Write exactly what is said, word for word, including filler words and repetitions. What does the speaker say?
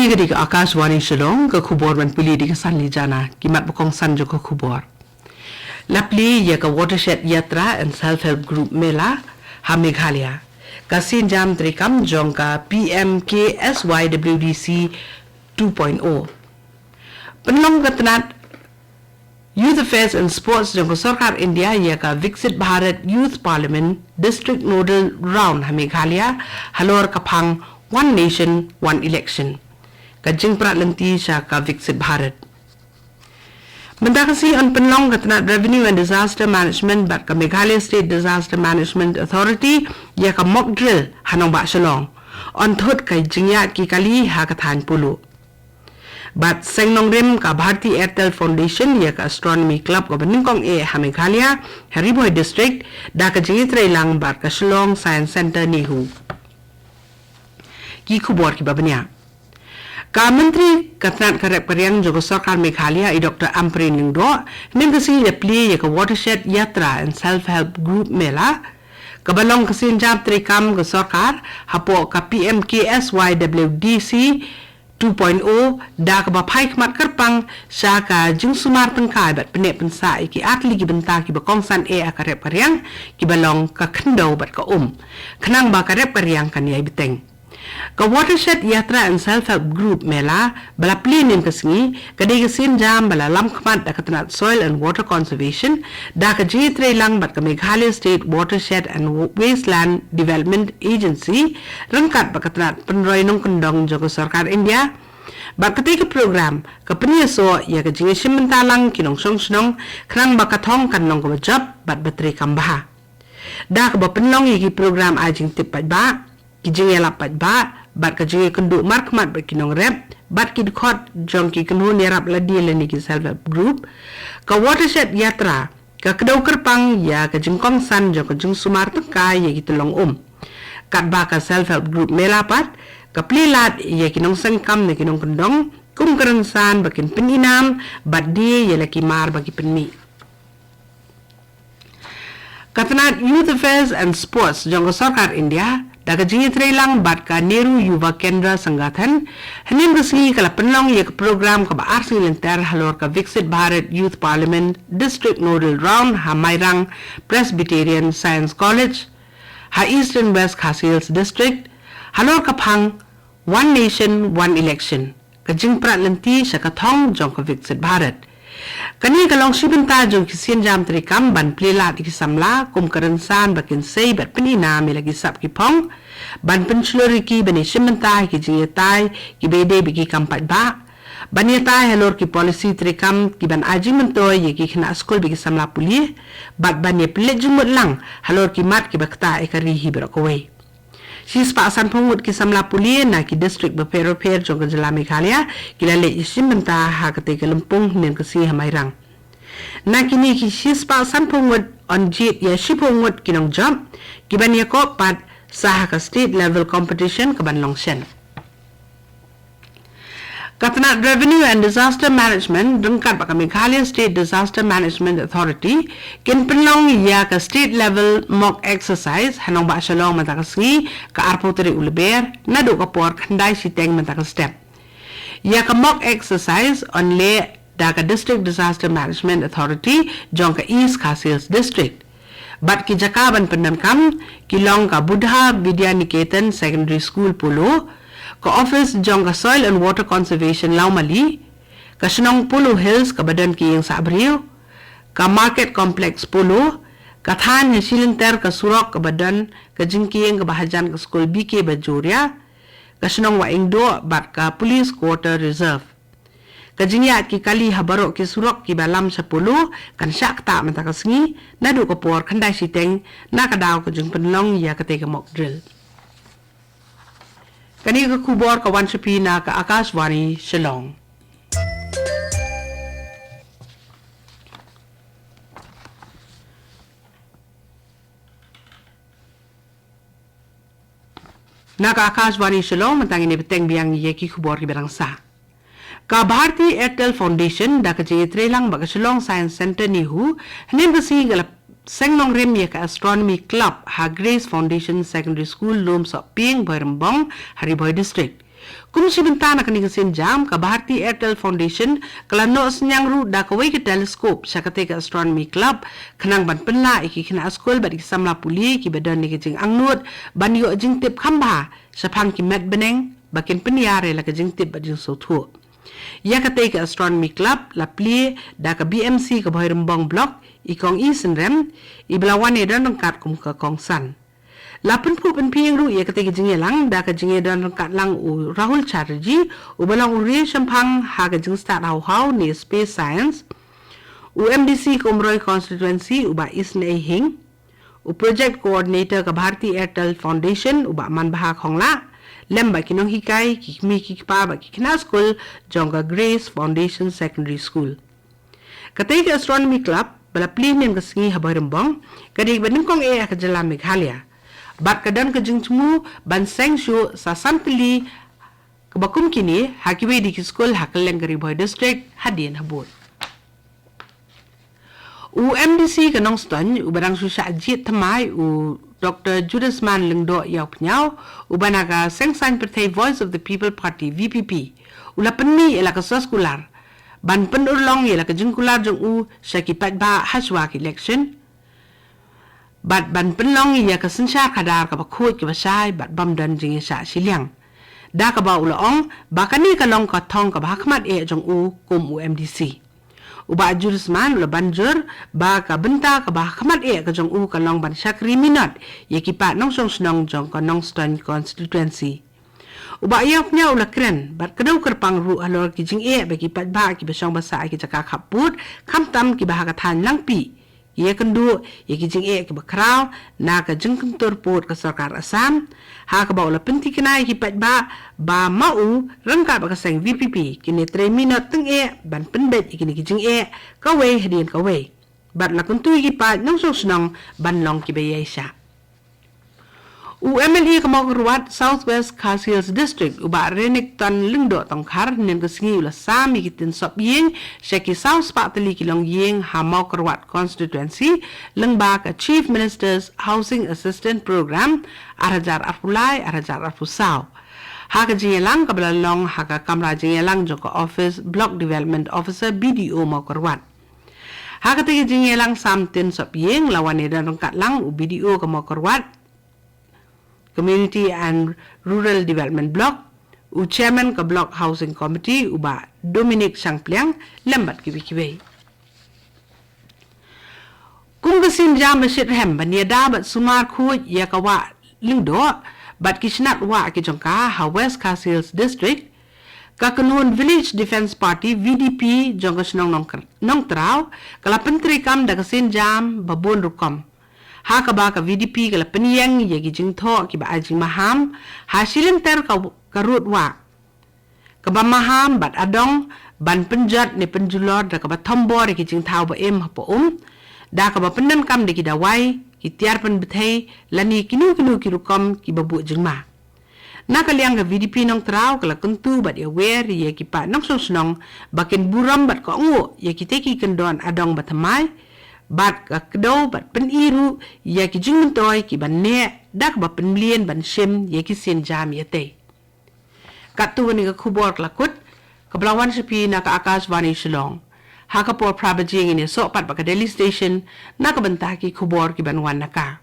Kane ka dei ka Akashvani Shillong, ka khubor ban pule da ka Sanli Jana, ki mat ba kongsan jong ka khubor. La plie ïa ka Watershed Yatra and Self Help Group Mela ha Meghalaya. Ka sienjam treikam jong ka P M K S Y W D C two point oh. Pynlong ka tnat Youth Affairs and Sports jong ka Sorkar India ïa ka Viksit Bharat Youth Parliament District Nodal Round ha Meghalaya, halor ka phang One Nation, One Election. Ka jingprat lynti sha ka Viksit Bharat. Mynta ka sngi yn pynlong ka tnat Revenue and Disaster Management bad ka Meghalaya State Disaster Management Authority ïa ka mock drill ha nongbah Shillong. Yn thut ka jingïaid ki kali ha ka thaiñ Polo. Bad seng nongrim ka Bharti Airtel Foundation ïa ka Astronomy Club kaba nyngkong eh ha Meghalaya, ha Ri Bhoi District, da ka jingïatreilang bad ka Shillong Science Centre NEHU. Ki khubor kiba bniah. Ka Myntri ka tnat ka rep ka riang jong ka Sorkar Meghalaya, i Doctor Ampareen Lyngdoh, mynta ka sngi la plie ïa ka Watershed Yatra and Self Help Group Mela, kaba long ka sienjam treikam ka Sorkar hapoh ka P M K S Y W D C two point oh, da kaba phai khmat kyrpang sha ka jingsumar tyngkai bad pynneh pynsah ïa ki artylli ki bynta kiba kongsan eh ha ka rep ka riang, kiba long ka khyndew bad ka um, khnang ba ka rep ka riang kan ïai bteng. Ka Watershed Yatra and Self Help Group Mela ba la plie mynta ka sngi, ka dei ka sienjam ba la lam khmat da ka tnat Soil and Water Conservation, da ka jingïatreilang bad ka Meghalaya State Watershed and Wasteland Development Agency, ryngkat bad ka tnat pynroi nongkyndong jong ka Sorkar India. Bad katei ka program ka pynïasoh ïa ka jingïashim bynta lang ki nongshong shnong, khnang ba ka thong kan long kaba jop bad ba treikam bha. Da kaba pynlong ïa ki program ai jingtip paidbah, ki jingïalap paidbah, bad ka jingïakynduh markhmat bad ki nongrep bad ki dkhot jong ki kynhun ïarap lade lane ki Self Help Group, ka Watershed Yatra ka kdew kyrpang ïa ka jingkongsan jong ka jingsumar tyngkai ïa ki tyllong um. Katba ka Self Help Group Mela pat ka plie lad ïa ki nongseng kam ne ki nongkyndong kum ka rynsan ba kin pyni nam bad die ïa la ki mar ba ki pynmih. Ka tnat Youth Affairs and Sports jong ka Sorkar India, da ka jingïatreilang bad ka Nehru Yuva Kendra Sangathan, hynnin ka sngi ka la pynlong ïa ka program kaba ar sngi lynter halor ka Viksit Bharat Youth Parliament District Nodal Round ha Mairang Presbyterian Science College, ha Eastern West Khasi Hills District, halor ka phang One Nation, One Election, ka jingprat lynti sha ka thong jong ka Viksit Bharat. Kane ka long shi bynta jong ki sienjam treikam ban plie lad ïa ki samla kum ka rynsan ba kin sei bad pyni nam ïa la ki sap ki phong, ban pynshlur ïa ki ban ïashim bynta ha ki jingïatai kiba ïadei bad ki kam paidbah, ban ïatai halor ki policy treikam kiban ai jingmyntoi ïa ki khynnah skul bad ki samla pule, bad ban ïapynleit jingmut lang halor ki mat kiba ktah ïa ka ri hi baroh kawei. Shispah sanphew ngut ki samla pule na ki district bapher bapher jong ka jylla Meghalaya ki la leit ïashim bynta ha katei ka lympung hynnin ka sngi ha Mairang. Na kine ki shispah sanphew ngut, yn jied ïa shiphew ngut ki nongjop kiban ïakob pat sha ka state level competition kaban long shen. Ka tnat Revenue and Disaster Management ryngkat bad ka Meghalaya State Disaster Management Authority kin pynlong ïa ka state level mock exercise ha nongbah Shillong mynta ka sngi, ka arphew tarik u Lber, naduh ka por khyndai shiteng mynta ka step. Ïa ka mock exercise yn leh da ka District Disaster Management Authority jong ka East Khasi Hills District. Bad ki jaka ban pyndonkam ki long ka Buddha Vidya Niketan Secondary School Polo, ka office jong ka Soil and Water Conservation Lawmali, ka shnong Polo Hills kaba don ki ïing sah briew, ka Market Complex Polo, ka thaiñ ha shilynter ka surok kaba don ka jingkieng kaba hajan ka skul B K Bajoria, ka shnong Wahiaringdoh bad ka Police Quarter Reserve. Ka jingïaid ki kali ha baroh ki surok kiba lam sha Polo kan shah ktah mynta ka sngi, naduh ka por khyndai shiteng, na ka daw ka jingpynlong ïa katei ka mock drill. Kane ka khubor ka wan sha phi na ka Akashvani Shillong. Na ka Akashvani Shillong, mynta ngin ïa bteng biang ïa ki khubor kiba dang sah. Ka Bharti Airtel Foundation da ka jingïatreilang bad ka Shillong Science Centre NEHU, hynnin ka sngi ka la seng nongrim ïa ka Astronomy Club ha Grace Foundation Secondary School, Lumsohpieng, Bhoirymbong, ha Ri Bhoi District. Kum shi bynta na kane ka sienjam, ka Bharti Airtel Foundation ka la noh synñiang ruh da kawei ka telescope sha katei ka Astronomy Club, khnang ban pynlah ïa ki khynnah skul bad ki samla pule kiba don ïa ka jingangnud ban ïoh jingtip kham bha shaphang ki met bneng ba kin pynïar ïa la ka jingtip bad jingsngewthuh. Ïa katei ka Astronomy Club la plie da ka B M C ka Bhoirymbong Block, i Kong E Synrem, iba la wan ïadon ryngkat kum ka kongsan. La pynphuh pynphieng ruh ïa katei ka jingïalang da ka jingïadon ryngkat lang u Rahul Chatterjee, uba long u riewshemphang ha ka jingstad haw haw ne space science, u M D C ka Umroi Constituency, u Bah Isynei Hing, u Project Coordinator ka Bharti Airtel Foundation, u Bah Manbha Khonglah, lem bad ki nonghikai, ki kmie ki kpa bad ki khynnah skul jong ka Grace Foundation Secondary School. Katei ka Astronomy Club ba la plie mynne ka sngi ha Bhoirymbong, ka dei kaba nyngkong eh ha ka jylla Meghalaya. Bad ka don ka jingthmu ban seng shuh sa san tylli kaba kum kine ha kiwei de ki skul ha kylleng ka Ri Bhoi District hadien habud. U M D C ka Nongstoiñ, uba dang shu shah jied thymmai, u Doktor Judisman Lyngdoh Ïawphniaw, uba na ka Seng Saiñ Pyrthei Voice of the People Party, V P P, u la pynmih ïa la ka soskular ban pynurlong ïa la ka jingkular jong u sha ki paidbah hashwa ka election, bad ban pynlong ïa ka synshar khadar kaba khuid kaba shai bad bym don jingïashah shiliang, da kaba u la ong ba kane ka long ka thong kaba hakhmat eh jong u kum u M D C. U Bah Judisman u la ban jur ba ka bynta kaba hakhmat eh ka jong u ka long ban shakri minot ïa ki paid nongshong shnong jong ka Nongstoiñ Constituency. U Bah Ïawphniaw u la kren bad kdew kyrpang ruh halor ki jingeh ba ki paidbah kiba shong ba sah ha ki jaka khappud, khamtam kiba ha ka thaiñ Langpih, ïakynduh ïa ki jingeh kiba khraw na ka jingkyntur pud ka sorkar Assam, ha kaba u la pynthikna ïa ki paidbah ba ma u ryngkat bad ka seng V P P kin ïatrei minot tyngeh ban pynbeit ïa kine ki jingeh kawei hadien kawei, bad la kyntu ïa ki paid nongshong shnong ban long kiba ïaishah. U M L A ka Mawkyrwat, South West Khasi Hills District, u Bah Renikton Lyngdoh Tongkhar, mynne ka sngi u la sam ïa ki tin sop ïing sha ki saw spah tylli ki longïing ha Mawkyrwat Constituency, lyngba ka Chief Minister's Housing Assistance Programme, ar hajar arphew lai, ar hajar arphew saw. Ha ka jingïalang kaba la long ha ka kamra jingïalang jong ka office Block Development Officer, B D O, Mawkyrwat. Ha katei ka jingïalang sam tin sop ïing la wan ïadon ryngkat lang u B D O ka Mawkyrwat Community and Rural Development Block, u Chairman ka Block Housing Committee, u Bah Dominic Shangpliang, lem bad kiwei kiwei. Kum ka sienjam ba shitrhem ban ïada bad sumar khuid ïa ka wah Lyngdoh bad ki shnat wah ki jong ka ha West Khasi Hills District, ka kynhun Village Defence Party, V D P, jong ka shnong Nong-, Nongtraw ka la pyntreikam da ka sienjam ba bun rukom, ha kaba ka V D P ka la pynïeng ïa ki jingthoh kiba ai jingmaham ha shilynter ka, ka rud wah, kaba maham bad adong ban pynjot ne pynjulor da kaba thombor ïa ki jingthaw ba im ha ba um, da kaba pyndonkam da ki dawai, ki tiar pynbthei lane kino kino ki rukom kiba buh jingma. Na ka liang ka V D P Nongtraw ka la kyntu bad ïawer ïa ki paid nongshong shnong ba kin burom bad kohnguh ïa kitei ki kyndon adong ba thymmai, bad ka kdew bad pyni ruh ïa ki jingmyntoi kiba neh da kaba pynmlien ban shim ïa ki sienjam ïatei. Katto kane ka khubor ka la kut, kaba la wan sha phi na ka Akashvani Shillong. Ha ka por phra baje ngin ïasoh pat bad ka Delhi Station na ka bynta ki khubor kiban wan na ka.